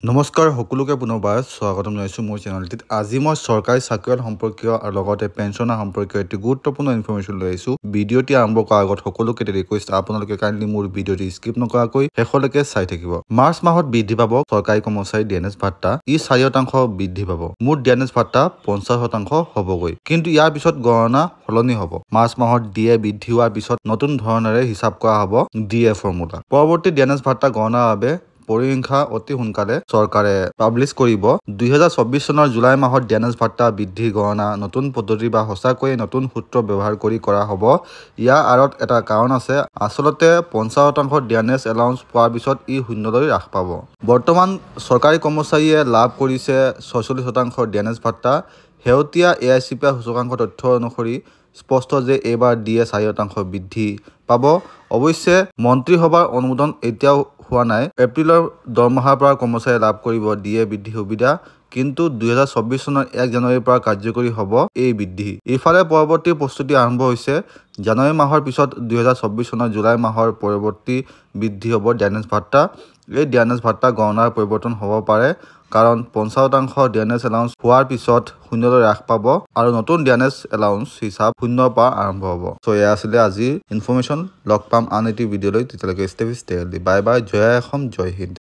নমস্কাৰ, সকলোকে পুনৰবাৰ স্বাগতম জনাইছোঁ মোৰ চেনেলটিত। আজি মই চৰকাৰী চাকৰিয়াল সম্পৰ্কীয় আৰু লগতে পেঞ্চনাৰ সম্পৰ্কীয় এটি গুৰুত্বপূৰ্ণ ইনফৰমেশ্যন লৈ আহিছোঁ। ভিডিঅ'টি আৰম্ভ কৰাৰ আগত সকলোকে ৰিকুৱেষ্ট, আপোনালোকে কাইণ্ডলি মোৰ ভিডিঅ'টি স্কিপ নকৰাকৈ শেষলৈকে চাই থাকিব। মাৰ্চ মাহত বৃদ্ধি পাব চৰকাৰী কৰ্মচাৰী ডিএনএছ ভাত্তা। ই 4% বৃদ্ধি পাব। মুঠ ডিএনএছ ভাত্তা 50% হ'বগৈ। কিন্তু ইয়াৰ পিছত গণনা সলনি হ'ব। মাৰ্চ মাহত ডি এ বৃদ্ধি হোৱাৰ পিছত নতুন ধৰণেৰে হিচাপ কৰা হ'ব ডি এ ফৰ্মুলা। পৰৱৰ্তী ডিএনএছ ভাত্তা গণনাৰ বাবে পৰিসংখ্যা অতি সোনকালে চৰকাৰে পাব্লিছ কৰিব। 2024 চনৰ জুলাই মাহত ডিএনএছ ভাত্তা বৃদ্ধি গণনা নতুন পদ্ধতি বা সঁচাকৈয়ে নতুন সূত্ৰ ব্যৱহাৰ কৰি কৰা হ'ব। ইয়াৰ আঁৰত এটা কাৰণ আছে। আচলতে 50% ডিএনএছ এলাউন্স পোৱাৰ পিছত ই শূন্যলৈ হ্ৰাস পাব। বৰ্তমান চৰকাৰী কৰ্মচাৰীয়ে লাভ কৰিছে 46% ডিএনএছ ভাত্তা। শেহতীয়া এ I C P I সূচকাংক তথ্য অনুসৰি স্পষ্ট যে এইবাৰ ডি এ 4% বৃদ্ধি পাব। অৱশ্যে মন্ত্ৰীসভাৰ অনুমোদন এতিয়াও হোৱা নাই। এপ্ৰিলৰ দৰমহাৰ পৰা কৰ্মচাৰীয়ে লাভ কৰিব ডি এ বৃদ্ধি সুবিধা। কিন্তু 2024 চনৰ 1 জানুৱাৰীৰ পৰা কাৰ্যকৰী হ'ব এই বৃদ্ধি। ইফালে পৰৱৰ্তী প্ৰস্তুতি আৰম্ভ হৈছে। জানুৱাৰী মাহৰ পিছত 2024 চনৰ জুলাই মাহৰ পৰৱৰ্তী বৃদ্ধি হ'ব ডিএনএছ ভাত্তা। এই ডিএনএছ ভাত্তা গণনাৰ পৰিৱৰ্তন হ'ব পাৰে, কাৰণ 50% ডিএনএছ এলাউন্স হোৱাৰ পিছত শূন্যলৈ হ্ৰাস পাব আৰু নতুন ডিএনএছ এলাউন্স হিচাপ শূন্যৰ পৰা আৰম্ভ হ'ব। চ' এয়া আছিলে আজিৰ ইনফৰমেশ্যন। লগ পাম আন এটি ভিডিঅ'লৈ। তেতিয়ালৈকে stay stay, bye bye. জয় অসম, জয় হিন্দ।